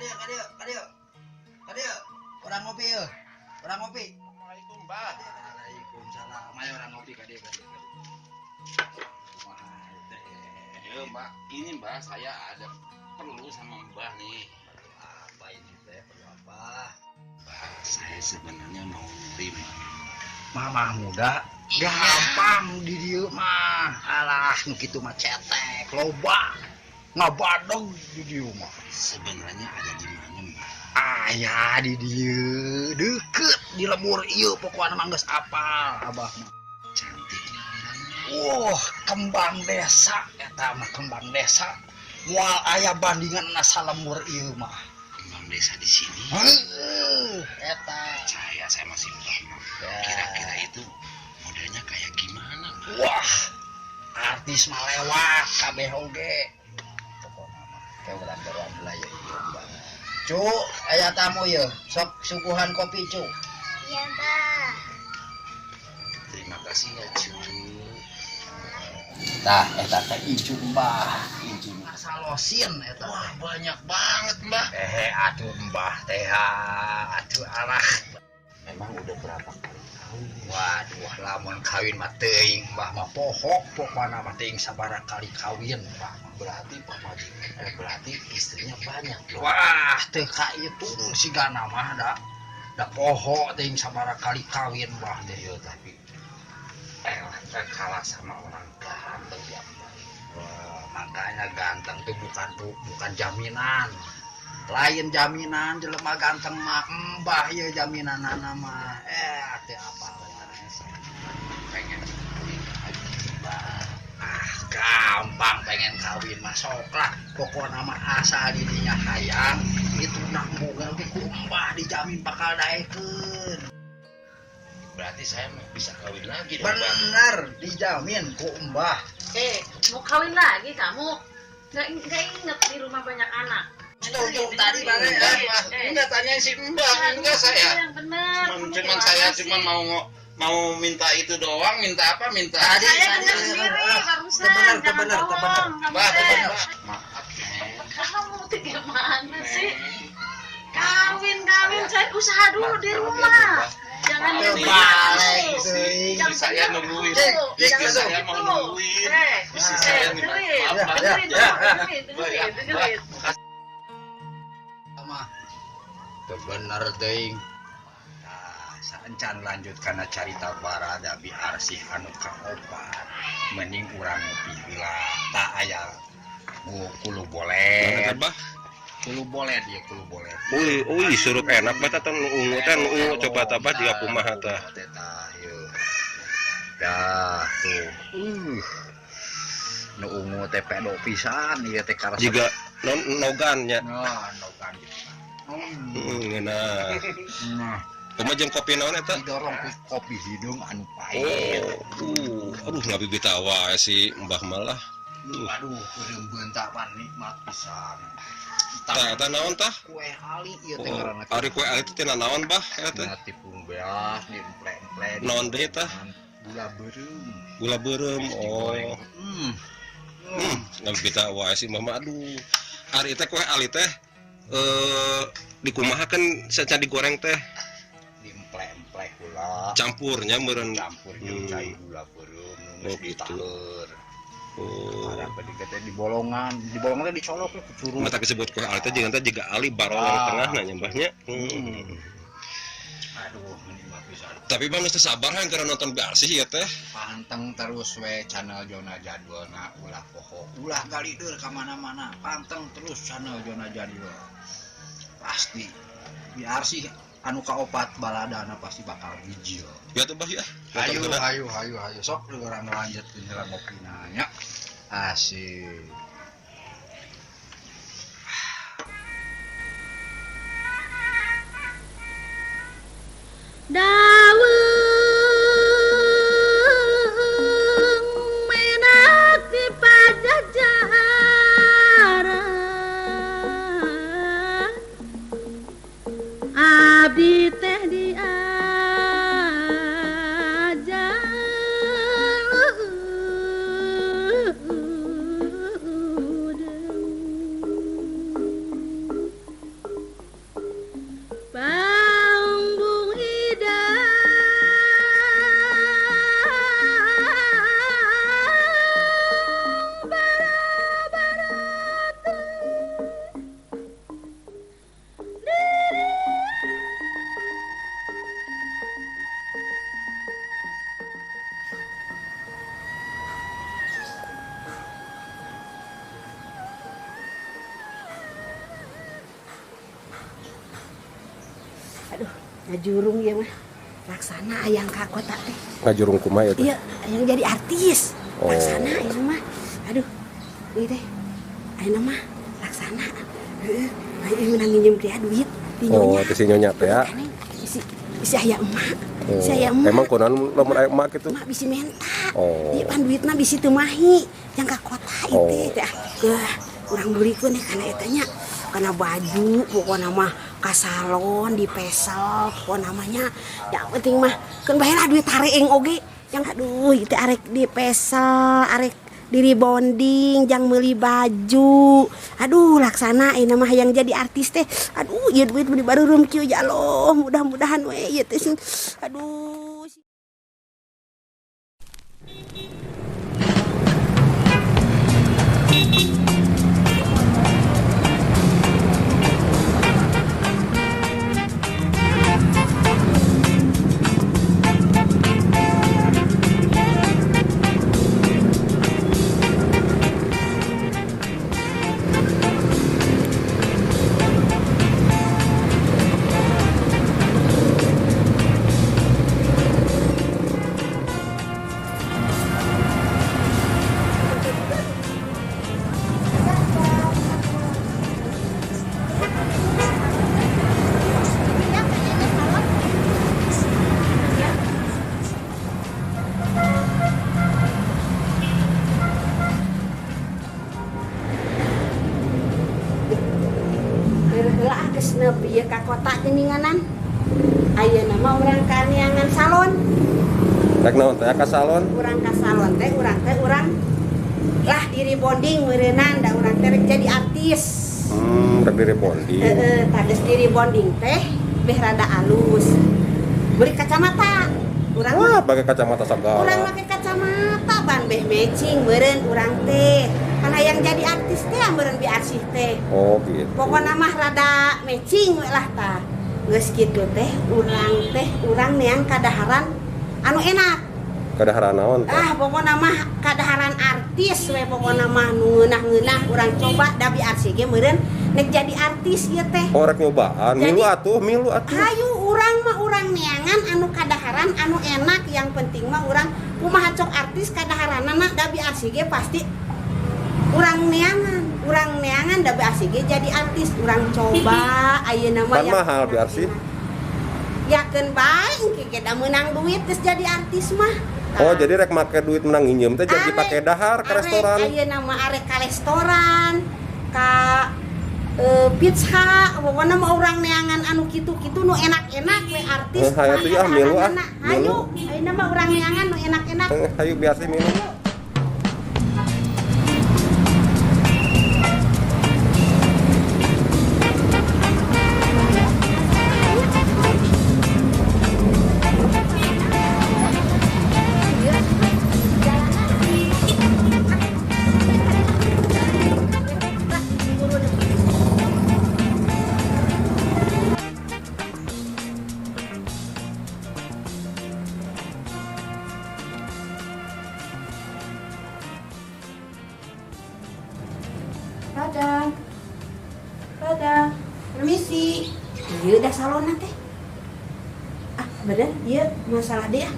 Kadieu, kadieu, kadieu. Kadieu. Urang ngopi yeuh. Urang ngopi. Assalamualaikum, Mbah. Waalaikumsalam. Ayo urang ngopi kadieu, kadieu, kadieu. Kumaha teh? Ya, Mbak, ini Mbah saya ada perlu sama Mbah nih. Perlu apa ini teh? Perlu apa? Mbah, saya sebenarnya mau nerima Mamah muda gampang di dieu mah. Alah, nu kitu mah cetek, loba. Ngabadog di dieu mah. Sebenarnya ada di mana, Mbah? Aya di dieu, deket di lembur ieu pokokna mah geus apal abah mah. Cantik. Wah, kembang desa eta mah kembang desa. Moal aya bandinganna salembur ieu mah. Kembang desa di sini. Heuh, eta. Percaya saya masih Mbah. Ya. Kira-kira itu modelnya kayak gimana, Mbah? Wah, artis mah lewat kabeh oge. Pokokna mah kayak urang beruang heula ye ieu Mbah. Cu, aya tamu ye. Sok suguhan kopi, Cu. Iya, Mbah. Terima kasih ya, Cu. Tah, eta teh incu Mbah, incu salosin eta. Wah, banyak banget, Mbah. Eh, atuh Mbah teh, atuh arah. Memang udah berapa kali kawin? Waduh, lamun kawin mah teuing Mbah mah pohok pokona mah teuing sabaraha kali kawin Mbah mah. Berarti berarti istrinya banyak dong. Wah, teu kaitung sigana mah da. Da poho teuing sabaraha kali kawin Mbah teh. Iya, tapi kalah sama orang ganteng ya, Mbah. Wah, makanya ganteng tuh bukan jaminan. Lain jaminan jelema ganteng mah Mbah ieu jaminanana mah. Teu apa. Sebenarnya saya pengen kawin lagi, Mbah. Ah, gampang pengen kawin mah sok lah. Pokokna mah asal dirinya hayang itu nak boga oge ku Mbah dijamin bakal daekeun. Berarti saya bisa kawin lagi dong, Mbah. Bener, dijamin ku Mbah. Mau kawin lagi kamu? Nggak inget di rumah banyak anak. Setuju tadi mana Enggak, ya? Mbah. Enggak tanya si Mbah, enggak saya. Yang bener. Cuman saya cuma mau minta itu doang, minta apa? Minta. Tadi Saya tadi dengar sendiri barusan. Bener, Jangan bener, bohong. bener. Kamu Mbah, teh. bener, Mbah. Maaf, Neng. Kamu tuh gimana sih? Neng. Kawin, kawin, saya usaha dulu di Maaf ya, rumah. Mbah. Jangan Maaf, yang nih. Balik, bener. teuing. Yang Saya bener nungguin. dulu. Istri Jangan saya mau begitu. nungguin. Istri saya nih, Mbah. Dengerin, Maaf, Mbah. dengerin Ya, dulu, ya. dengerin, Mbah, ya. dengerin, dengerin. Mah. Teu bener teuing. Nah, saencan lanjut kana carita barada Bi Arsih anu kaopat. Mending urang ngopi heula. Tah aya kulu bolet. Bah. Kulu bolet ya, kulu bolet. Ui, ui, surup enak bah tah nu ungu teh nu ungu coba tah bah jiga kumaha tah. Teh tah ieu. Dah tuh. Nu ungu teh pedo pisan ieu teh karasa. Jiga non nogan nya. Nah, nogan gitu. Ngeunah. Nah, Kumaha jeung kopi naon eta? didorong ku kopi hidung anu pahit. Oh, aduh ngabibita wae si Mbah malah. Aduh, beureum beuntak pan nikmat pisan. Tah eta naon tah? Kue ali ieu teh Oh, ngaranna. ari kue ali teh tina naon bah eta teh? Tina tipung beas diemple-emple. Naon deui tah? Gula beureum. Gula beureum. Digoreng. Oh. Ngabibita wae si Mbah mah aduh. Ari teh kue ali teh dikumahakeun sacan digoreng teh? Diemple-emple heula. Campurnya meureun. Campur jeung cai gula beureum Oh, geus gitu. ditaher. Oh. Arah teh di bolongan, di bolongan teh dicolok ku curug. Mata disebut kue ali teh jeung teh jiga ali barolong Ah. tengahna nya Mbah nya. Aduh, nikmat pisan. Tapi Bang geus teu sabar hayang keur nonton Bi Arsih ieu teh. Panteng terus we channel Zona Jadulna ulah poho, ulah galider ka mana-mana. Panteng terus channel Zona Jadul. Pasti Bi Arsih anu kaopat baladana pasti bakal bijil. Ya tuh Bah ya. Ayo, ayo, ayo, ayo sok urang lanjut heula ngopina nya. Asik. Daweung menak di Pajajaran abdi teh diajar Ngajurung ieu mah. Laksana hayang ka kota teh. Ngajurung kumaha ya teh? Iya, hayang jadi artis. Oh. Laksana ieu mah. Aduh, ieu teh. Ayeuna mah laksana. Heeh, ayeuna meunang nginjem teh duit ti Oh, nyonya. teh si nyonya teh ya. Aneh, isi isi aya emak. Oh. Isi aya emak. Emang kunaon lamun aya emak kitu? Emak bisi menta. Oh. Ieu pan duitna bisi teu mahi. Jang ka kota Oh. itu teh. Ah, urang beulikeun teh kana eta nya. Kana baju pokona mah ka salon di pesel pokona mah nya. Yang penting mah keun bae lah duit hareeng oge. Yang aduh ieu teh arek di pesel, arek di rebonding, jang meuli baju. Aduh, laksana ayeuna mah hayang jadi artis teh. Aduh, ieu duit beli barureum kieu ya Allah. Mudah-mudahan we ieu teh sing aduh. Heula geus nepi ieu ka kota geuninganan. Ayeuna mah urang ka neangan salon. Rek naon teh ka salon? Urang ka salon teh urang lah di rebonding meureunnan da urang teh rek jadi artis. Rek di rebonding. Heeh, tah geus di rebonding teh beh rada alus. Beli kacamata. Urang Wah, pakai kacamata segala. Urang make kacamata ban beh matching meureun urang teh. Kan hayang jadi artis teh meureun bi arsih teh. Oh, gitu. Pokona mah rada matching we lah tah. Geus kitu teh urang neang kadaharan anu enak. Kadaharan naon teh? Ah, pokona mah kadaharan artis we pokona mah nu ngeunah-ngeunah urang coba da bi arsih ge meureun nek jadi artis ieu teh. Oh, rek nyobaan. Jadi- Milu atuh, milu atuh. Hayu urang mah urang neangan anu kadaharan anu enak, yang penting mah urang kumaha cok artis kadaharanana da bi arsih ge pasti urang neangan, urang neangan da bi arsih ge jadi artis, urang coba ayeuna mah Kan mahal bi arsih. Yakeun bae engke ge da meunang duit geus jadi artis mah. Oh, jadi rek make duit menang nginjem teh jadi pake dahar ke restoran. Ayeuna mah arek ka restoran, ka pizza, pokona mah urang neangan anu kitu-kitu nu enak-enak we artis. Eh, hayu tuh ya, milu ah. Hayu, ayeuna mah urang neangan nu enak-enak. Hayu bi arsih milu. Padang. Padang. Permisi. Iya udah salon teh. Ah, bener, iya masalah dia.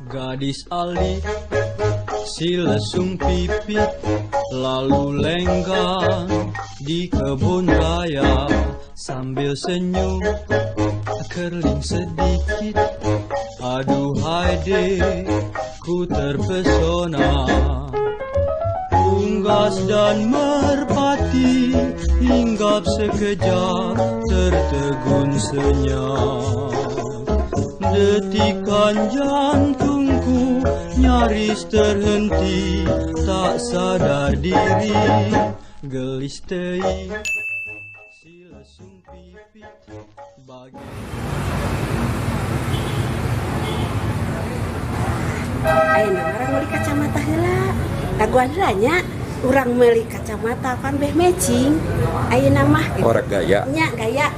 Gadis Ali si lesung pipit lalu lenggang di kebun raya sambil senyum kerling sedikit. Aduhai dek, ku terpesona. Unggas dan merpati hinggap sekejap tertegun senyap. Detikan jantungku nyaris terhenti, tak sadar diri. Gelis tei si lesung pipit bagi. Ayeuna urang meuli kacamata heula. Dagoan heula nya, urang meuli kacamata pan beh matching. Ayeuna mah gitu. Orek gaya. Nya gaya.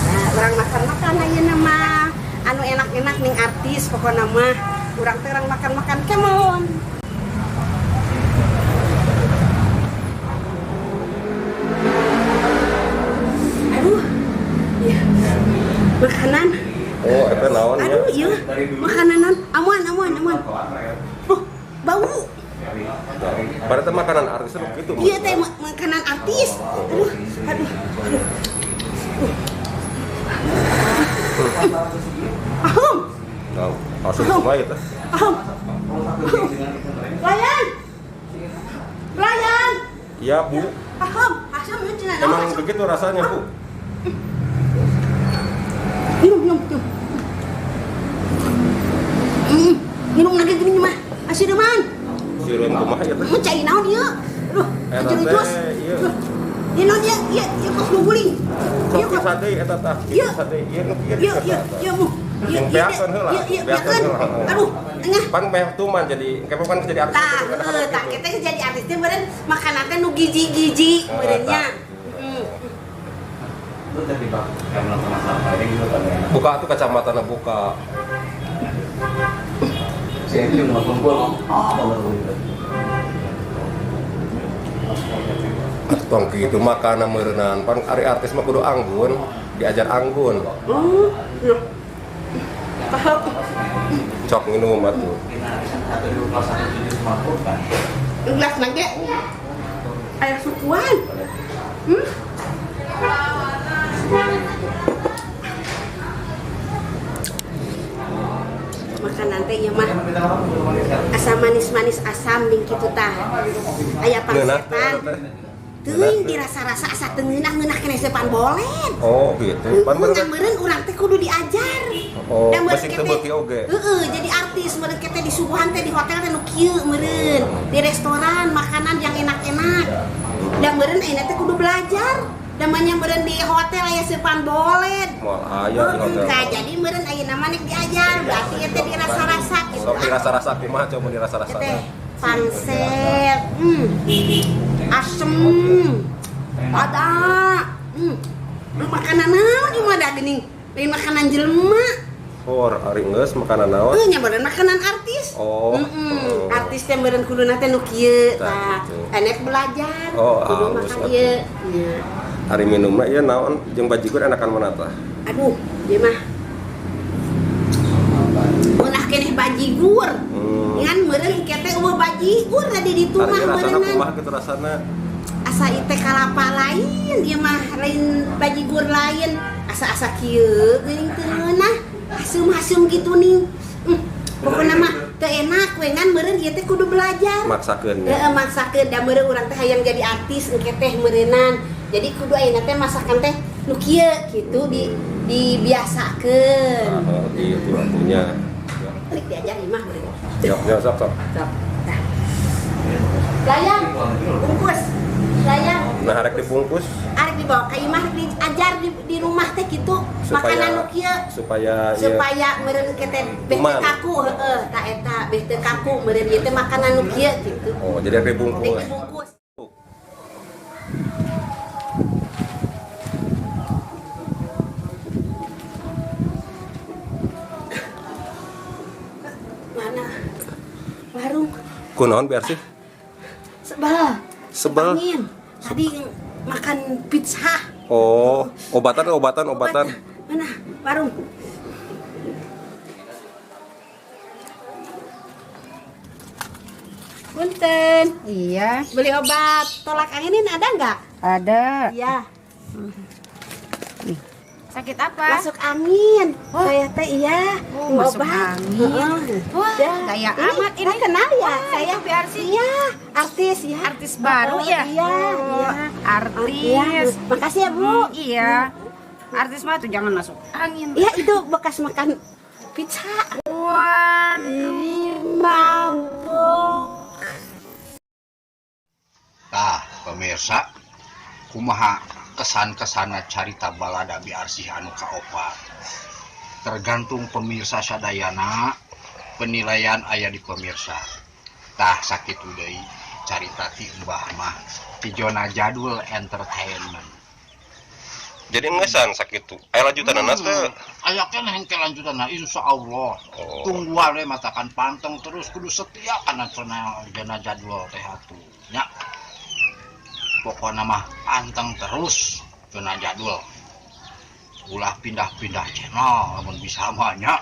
Nah, urang makan-makan ayeuna mah. Anu enak-enak ning artis pokona mah. Urang teh urang makan-makan kemon. Aduh. Iya. Makanan. Oh, eta naon nya? Aduh, iya. Makanan naon? Amuan, amuan, amuan. Oh, bau. Padahal teh makanan artis nu kitu. Iya teh makanan artis. Aduh, aduh, aduh. Ahum, Nah, langsung semua ya teh. ahum. Layan. Layan. Iya, Bu. Ahum, asam cenah. Emang begitu rasanya, Bu? Minum, minum, minum. Minum lagi gini mah. Asireman. Sireun kumaha ya teh? Mun cai naon ieu? Aduh, Eta jero teh, jus. ieu. Aduh. Ieu naon ieu? Ieu, ieu kos nu guling. Sok Ieu kos sade eta tah, Iya. sade ieu nu kieu Ieu, ieu, ieu mu. Ieu, Yang ieu, beakeun heula, ieu, ieu, beakeun beakeun. heula. Aduh, engah. Pan meh tuman jadi, engke pan jadi artis. Tah, heuh, tah kita jadi artis teh meureun makanan teh nu gizi-gizi Oh, meureun nya. tah. Heeh. Buka tuh kacamatana buka. Atuh tong kitu makanan meureunan pan ari artis mah kudu anggun, diajar anggun. Oh, nah. Paham. Cok minum atuh. Gelas nage. Aya sukuan. Hmm? Makanan teh ieu mah asa manis-manis asam ning kitu tah. Aya Ngeunah teh pangsetan. eta teh. Teuing dirasa-rasa asa teu ngeunah-ngeunah keneh sepan bolen. Oh, gitu. Pan Heeh, meureun meureun urang teh kudu diajar. Oh, Da meureun beusi teu kete- beuki oge. Heeh, jadi artis meureun kete disuguhan teh di hotel teh nu kieu meureun, di restoran makanan yang enak-enak. Da meureun ayeuna teh kudu belajar. Da mah nya meureun di hotel aya seupan bolen. Moal aya di hotel. Tah, jadi meureun ayeuna mah nek diajar, berarti eta dirasa-rasa gitu. Sok dirasa-rasa kumaha coba dirasa-rasa. Teh pangset, asem, ada, makanan naon ieu mah da geuning, lain makanan jelema. Hor, ari geus makanan naon? Heuh nya meureun makanan artis. Oh. Heeh, artis teh meureun kuduna teh nu kieu Tah, tah. gitu. Enek belajar. Oh, kudu halus makan atuh. ieu. Nya. Ari minumna ieu naon jeung bajigur enakan mana tah? Aduh, ieu mah. Meunah keneh bajigur. Ngan meureun kete eueuh bajigur tadi di Ari mah rasana meureunnan. kumaha kitu rasana? Asa ite kalapa lain ieu mah lain bajigur lain. Asa-asa kieu geuning teu ngeunah. Asem-asem gitu ning. Pokona mah teu enak we ngan meureun ieu teh kudu belajar. Maksakeun nya. Heeh, maksakeun da meureun urang teh hayang jadi artis engke teh meureunan. Jadi kudu ayeuna teh masakan teh nu kieu kitu di dibiasakeun. Oh, gitu atunya. Rek diajar ieu mah meureun. Yok, yok, sok, sok. Sok. Tah. Layang, bungkus. Layang. Nah, arek dibungkus Arek dibawa ka imah rek diajar di rumah teh kitu makanan nu kieu supaya ieu supaya meureun ke teh beh teu Kuman. kaku heeh tah eta beh teu kaku meureun ieu teh makanan nu kieu kitu. Oh, jadi arek Rek dibungkus. dibungkus. Kunaon, Bi Arsih? Sebel. Sebel. Angin. Tadi makan pizza. Oh, obatan, obatan, obatan. Mana? Warung. Punten. Iya, Beli obat tolak anginin ada nggak? ada. Iya. Sakit apa? Masuk angin. Saya teh iya. Oh, masuk Obat. angin. Heeh. Wah, Ya. gaya Ini, amat ini. nggak kenal ya Wah, saya. itu Bi Arsih. Iya, artis ya. Artis baru Oh, ya? Iya, Oh, iya. artis. Iya. Makasih ya, Bu. Iya. Artis mah tuh jangan masuk angin. Iya, itu bekas makan pizza. Waduh. Mabuk. Tah, pemirsa, kumaha kesan-kesana carita balada Bi Arsih anu kaopat? Tergantung pemirsa sadayana, penilaian aya di pemirsa. Tah, sakitu deui carita ti Mbah mah ti Zona Jadul Entertainment. Jadi ngesan sakitu. Aya lanjutanana teu? Aya keneh engke lanjutanna, insya Allah. Oh. Tungguan we, matakan panteng terus, kudu setia kana zona Zona Jadul teh atuh nya. Pokokna mah panteng terus Zona Jadul, ulah pindah-pindah channel lamun bisa mah nya.